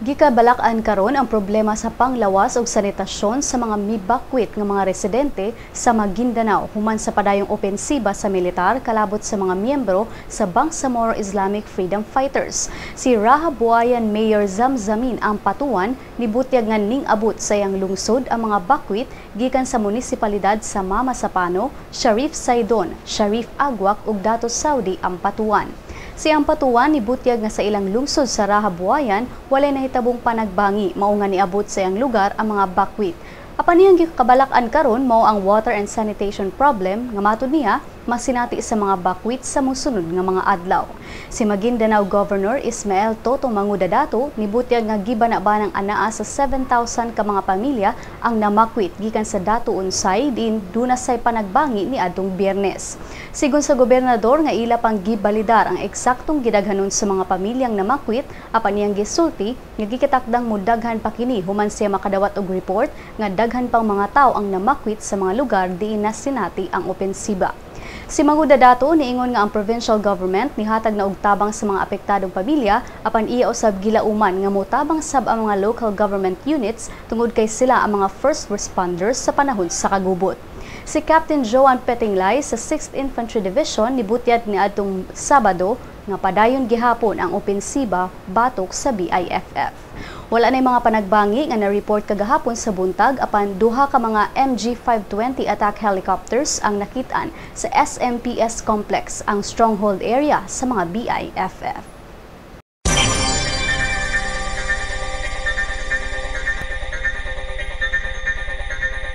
Gikabalak-an karon ang problema sa panglawas ug sanitasyon sa mga mibakwit nga mga residente sa Maguindanao human sa padayong opensiba sa militar kalabot sa mga miyembro sa Bangsamoro Islamic Freedom Fighters. Si Raha Buayan Mayor Zamzamin Ampatuan nibutyag nga ning abot sa iyang lungsod ang mga bakwit gikan sa munisipalidad sa Mamasapano, Sharif Saidon, Sharif Agwak ug Dato Saudi Ampatuan. Si Ampatuan nibutyag nga sa ilang lungsod sa Raha Buayan walay nahitabong panagbangi, mao nga niabot sa iyang lugar ang mga bakwit. Apan iyang gikabalak-an karon mao ang water and sanitation problem nga matud niya masinati sa mga bakwit sa mosunod nga mga adlaw. Si Maguindanao Governor Ismael Toto Mangudadatu nibutyag nga gibana-banang anaa sa 7,000 ka mga pamilya ang namakwit gikan sa Datu Unsay diin duna say panagbangi ni adtong Biyernes. Sigon sa gobernador nga ila pang gibalidar ang eksaktong gidaghanon sa mga pamilyang namakwit, apan iyang gisulti nga gikatakdang mudaghan pa kini human siya makadawat og report nga daghan pang mga tawo ang namakwit sa mga lugar diin nasinati ang opensiba. Si Mangudadatu niingon nga ang provincial government nihatag na og tabang sa mga apektadong pamilya, apan iya usab gilauman nga motabang sab ang mga local government units tungod kay sila ang mga first responders sa panahon sa kagubot. Si Captain Joan Petinglay sa 6th Infantry Division nibutyag niadtong Sabado nga padayon gihapon ang opensiba batok sa BIFF. Wala na mga panagbangi nga na-report kagahapon sa buntag, apan duha ka mga MG520 attack helicopters ang nakitaan sa SMPS complex, ang stronghold area sa mga BIFF.